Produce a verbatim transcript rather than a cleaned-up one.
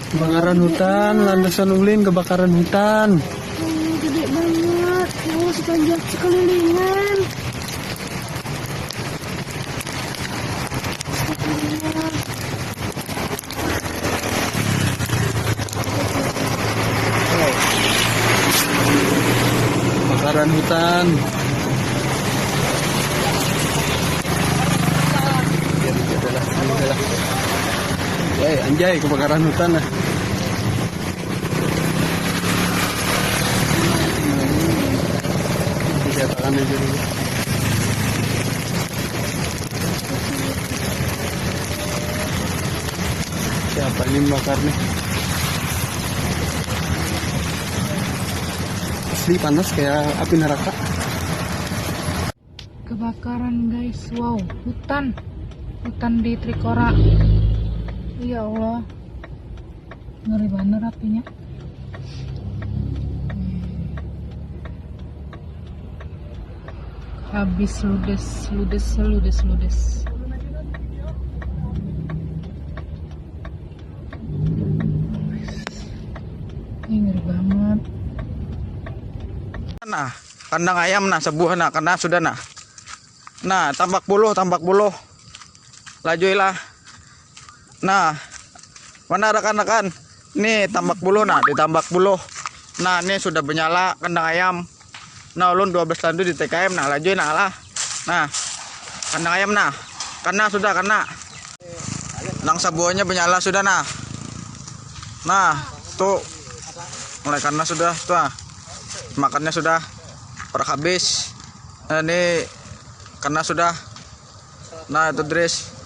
Kebakaran hutan, landasan ulin kebakaran hutan. Gede banget, ya Allah, sepanjang sekelilingan. Kebakaran hutan. Woi, anjay, kebakaran hutan lah. Bisa tangan aja dulu. Siapa ini membakar nih? Asli panas kayak api neraka. Kebakaran, guys, wow, hutan, hutan di Trikora. Ya Allah, ngeri banget apinya. Habis ludes, ludes, ludes, ludes. Ini ngeri banget. Nah, kandang ayam nah, sebuah nah, kena sudah nah. Nah, tambak buluh, tambak buluh. Lajui lah. Nah, mana rakan-rakan? Nih tambak buluh nah, ditambak buluh. Nah, ini sudah menyala kandang ayam. Nah, ulun dua belas tandu di T K M nah, lajui nah lah. Nah, kandang ayam nah. Kena sudah, kena. Nang sabuahnya menyala sudah nah. Nah, tuh mulai kena sudah tuh ah. Makannya sudah. Orang habis. Nah, ini kena sudah. Nah, itu dress.